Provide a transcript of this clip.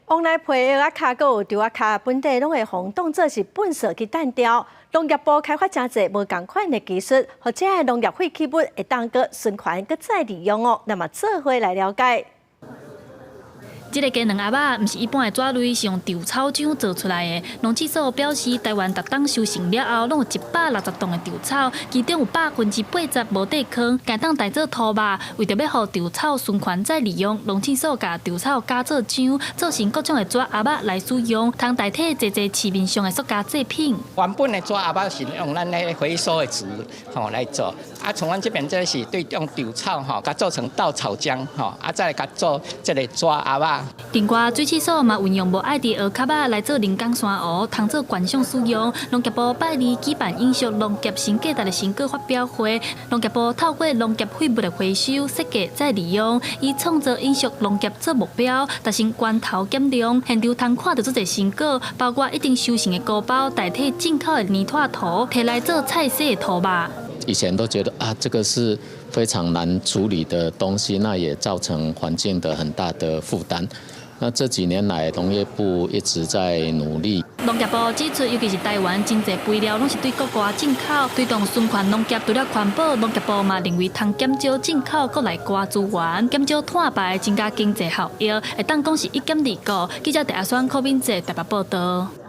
王梨皮葉仔跤閣有稻仔跤，本地攏會予當做是糞埽去擲掉。農業部開發誠濟無仝款的技術，予這个農業廢棄物會當閣循環閣再利用哦。咱嘛做伙來了解。這个雞卵盒仔，毋是一般的紙類，是用稻草漿做出來的。農試所表示，台灣逐冬收成了後，攏有160棟的稻草，其中有80%無地囥，會當代做土肉。為著欲予稻草循環再利用，農試所共稻草加做漿，做成各種的紙盒仔來使用，通代替濟濟市面上的塑膠製品。原本的紙盒仔是用咱的回收的紙吼來做，啊，從阮這邊這是對用稻草吼，共做成稻草漿吼，啊，再來共做這个紙盒仔。另外，水試所嘛運用無愛的蚵殼仔來做人工珊瑚，通做觀賞使用。農業部拜二舉辦永續農業新價值的成果發表會，農業部透過農業廢物的回收、設計再利用，以創造永續農業做目標，達成源頭減量。現場通看著足濟成果，包括已經收成的菇包代替進口的黏土土，提來做菜洗的土肉。以前都覺得啊，這個是非常難處理的東西，那也造成環境的很大的負擔。那這幾年來，農業部一直在努力。農業部指出，尤其是台灣真濟肥料攏是對國外進口，推動循環農業，除了環保，農業部嘛認為通減少進口國內外資源，減少碳排，增加經濟效益，會當講是一兼二顧。記者鄭阿雙、柯敏哲台北報導。